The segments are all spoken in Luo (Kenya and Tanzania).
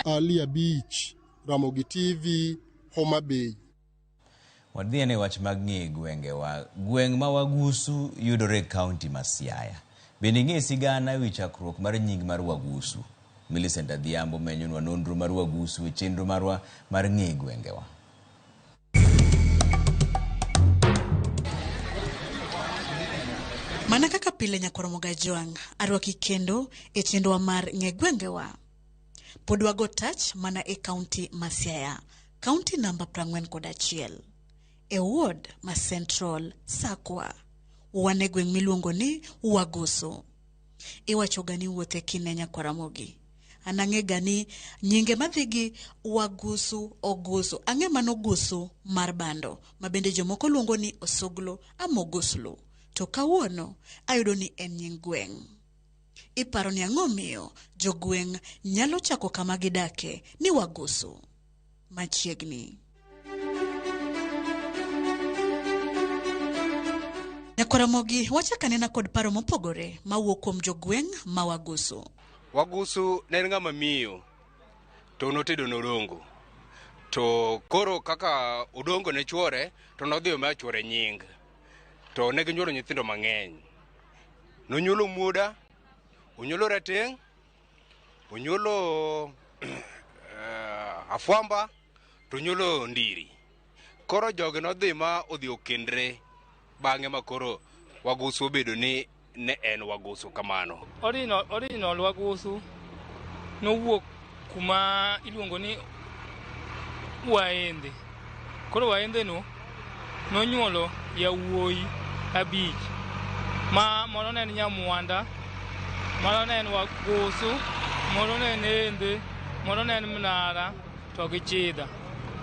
Ali Abich, Ramogi TV, Homa Bay. Wadhi ane wach mag ng'e gwengewa. Gweng' ma Wagusu yudore e kaunti ma Siaya. Bende ing'e sigana ewi chakruok mar nying mar Wagusu? Millicent Adhiambo menyonwa nonro mar Wagusu e chenro marwa mar ng'e gwengewa. Mana kaka pile nyakwar Jwang', arwaki kendo e chenrowa mar ng'e gwengewa. Pod wago tach mana e kaunti ma Siaya, kaunti namba 41, e ward ma Central Sakwa. Wan e gweng' miluongo ni Wagusu. Iwachoga ni wuothe kine nyakwar Ramogi. An ang'ega ni nyinge madhi gi Wagusu, Ogusu. Ang'e mano gusu mar bando, ma bende jomoko luongo ni Osoglo ama Oguslu. To kawuono ayudo ni en nying gweng'. Iparo ni ang'o miyo jogweng' nyalo chako kama gidake ni Wagusu? Machiegni. Nyakwar Ramogi wachak anena kod paro mopogore mawuok kuom jogweng' ma Wagusu. Wagusu ne en ng'ama miyo to notedo norongo. To koro kaka odongo ne chuore to nodhi omiyo chuore nying. To ne ginyuolo nyithindo mang'eny. Nonyuolo Muoda, onyuolo Rateng', onyuolo Afwamba, to onyuolo Ndiri. Koro jogi nodhi ma odhi okendre bang'e ma koro Wagusu obedo ni ne en Wagusu kamano. Original Wagusu nowuok kuma iluongo ni Waende. Koro Waende no nonyuolo yawuoyi 5. Ma moro ne en Nyamwanda, moro ne en Wagusu, moro ne en Ende, moro ne en Mnara to gi Chidha.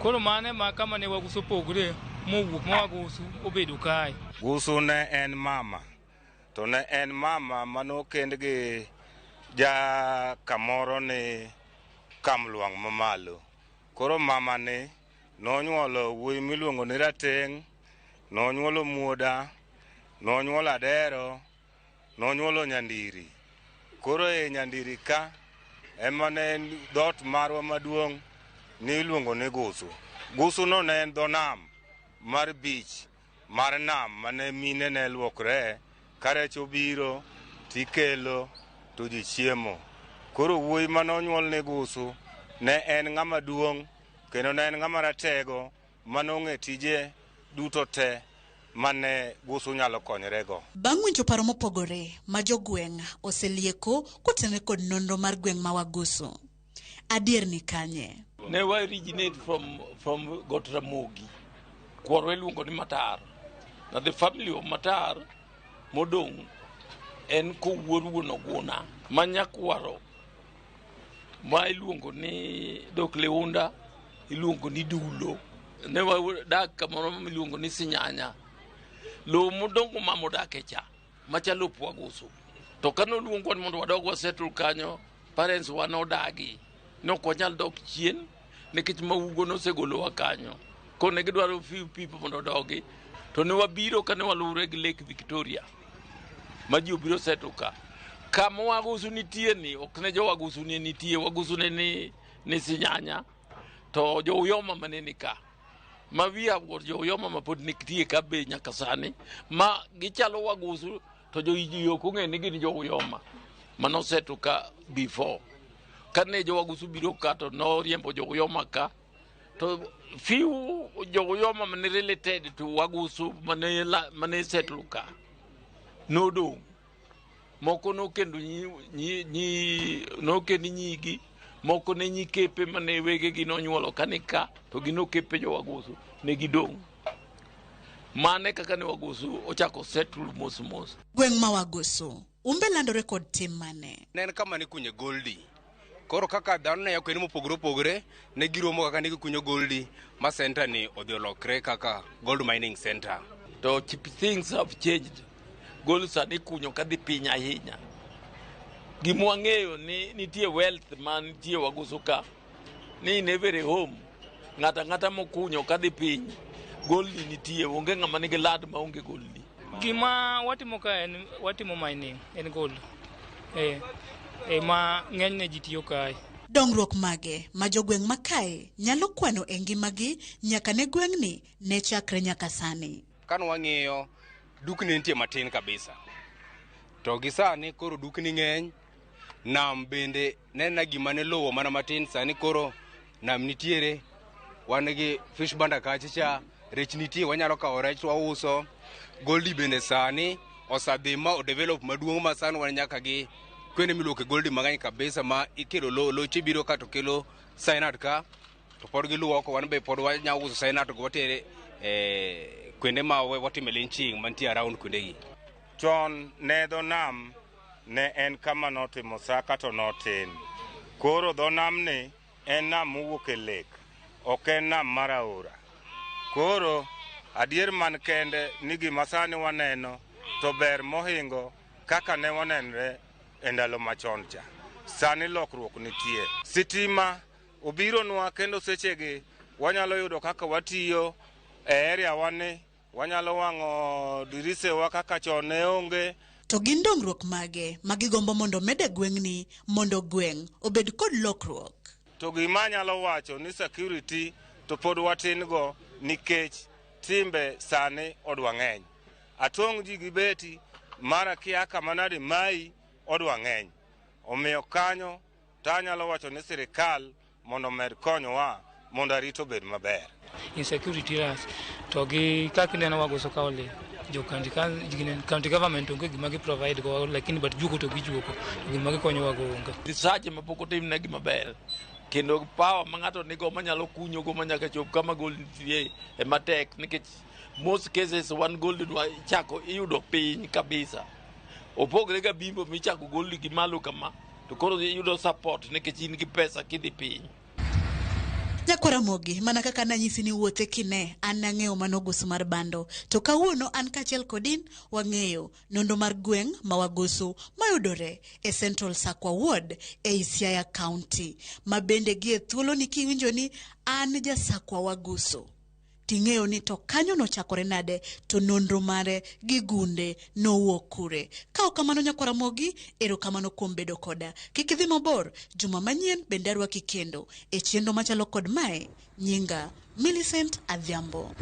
Koro mano ema kama ne Wagusu opogre mowuok ma Wagusu obedo kae. Gusu ne en mama, to ne en mama manokend gi ja kamoro ni Kamlwang' mamalo. Koro mama ni nonyuolo wuoyi miluongo ni Rateng', nonyuolo Muoda, nonyuolo Adero, nonyuolo Nyandiri. Koro e Nyandiri ka ema ne en dhoot marwa maduong' ni iluongo ni Gusu. Gusu no ne en dho nam mar beach mar nam mane mine ne luokre ka rech obiro tikelo to ji chiemo. Koro wuoyi mane onyuol ni Gusu ne en ng'ama duong' kendo ne en ng'ama ratego mane ong'e tije duto te mane Gusu nyalo konyorego. Bang' winjo paro mopogore ma jogweng' oselieko kotenore kod nonro mar gweng' ma Wagusu. Adier ni kanye? Ne wa originate from Got Ramogi. Kwarwa iluongo ni Matar. Na the family of Matar modong' en kowuor wuon Oguna ma nyakwaro ma iluongo ni Dok Leunda iluongo ni Dulo. Ne wadak kamoro miluongo ni Sinyanya. Lowo modongo ma modake cha machalo lop Wagusu. To kane oluongwa ni mondo wadog wasettle kanyo, parents wa nodagi. Ne ok wanyal dok chien nikech maugo nosegolowa kanyo. Koro ne gidwaro few people mondo odogi. To ne wabiro kane waluwore gi Lake Victoria ma ji obiro settle ka. Kama Wagusu nitie ni ok ne jo Wagusu ne nitie, Wagusu ne ni Sinyanya to jo Uyoma mane ni ka. Ma wiya wuor jo Uyoma ma pod nitie ka be nyaka sani ma gichalo Wagusu to jo ji ok ong'e ni gin jo Uyoma mano settle ka before. Kane jo Wagusu biro ka to noriembo jo Uyoma ka to few jo Uyoma mane related to Wagusu mane settle ka nodong'. Moko nokendo nokend nyigi, moko ne nyikepe mane wegegi nonyuolo ka ni ka to gin okepe jo Wagusu ne gidong'. Mane kaka ne Wagusu ochako settle mos mos. Gweng' ma Wagusu umbe landore kod tim mane? Ne en kama nikunye goldi. Koro kaka dhano ne kuonde mopogore opogore, ne giromo kaka ne gikunyo goldi ma center ni odhi olokre kaka gold mining center. To things have changed. Gold sani kunyo kadhi piny ahinya. Gima wang'eyo ni nitie wealth ma nitie Wagusu ka, ni in every home ng'ato ang'ata mokunyo kadhi piny goldi nitie, onge ng'ama nigi lad maonge goldi. Gima watimo ka en watimo mining, en gold. Ma ng'enyne ji tiyo kae. Dongruok mage ma jogweng' ma kae nyalo kwano e ngimagi nyaka ne gweng'ni ne chakre nyaka sani? Kane wang'iyo, dukni nitie matin kabisa. To gi sani koro dukni ng'eny, nam bende nena gima ne lowo mana matin, sani koro nam nitiere, wan gi fish banda kacha cha, rech nitie, wanyalo kawo rech wauso. Goldi bende sani osedhi ma odevelop maduong' ma sani wan nyaka gi kwende miluoke goldi mang'eny kabisa ma ikelo loche biro ka to kelo cyanide ka to pod giluoko, wan be pod wanyalo uso cyanide go watere kwende ma watime lynching mantie around kwendegi. Chon ne dho nam ne en kama notimo saka to notin. Koro dho namni en nam mowuok e lake, ok en nam mar aora. Koro adier man kende ni gima sani waneno to ber mohingo kaka ne wanenre e ndalo machon cha. Sani lokruok nitie. Sitima obironwa kendo sechegi wanyalo yudo kaka watiyo e area wani, wanyalo wang'o dirisewa kaka chon ne onge. To gin dongruok mage ma gigombo mondo med e gweng'ni mondo gweng' obed kod lokruok? To gima anyalo wacho ni security to pod watin go nikech timbe sani odwa ng'eny. Atong' ji gi beti mara kia kama nade mai odwa ng'eny. Omiyo kanyo to anyalo wacho ni sirikal mondo omed konyowa mondo arita obed maber. Insecurity rach to gi kaka ineno wagoso ka olil jo county, county government onge gima gi provide go, lakini but juko to gijuko to gima gikonyowa go onge. Research ma pok otimnegi maber kendo power ma ng'ato nigo manyalo kunyo go manyaka chop kama gold nitie ema tek, nikech most cases wan gold nwa ichako iyudo piny kabisa, opogre ga bimbo michako gold gi malo kama to koro iyudo support nikech in gi pesa kidhi piny. Nyakwaramogi, mana kaka nanyisi ni wuothe kine, an nang'eyo mano goso mar bando. To kawuono an kaachiel kod in, wang'eyo nondo mar gweng' ma wagoso mayudore e Central Sakwa Ward ei Siaya County. Ma bende gie thuolo ni kiwinjo ni an jasakwa wagoso, ting'eyo ni to kanyo nochakore nade to nonro mare gi gunde nowuok kure. Ka ok kamano nyakwaramogi, erokamano kuom bedo koda. Kik idhi mabor, juma manyien bende arwaki kendo e chenro machalo kod mae. Nyinga Millicent Adhiambo.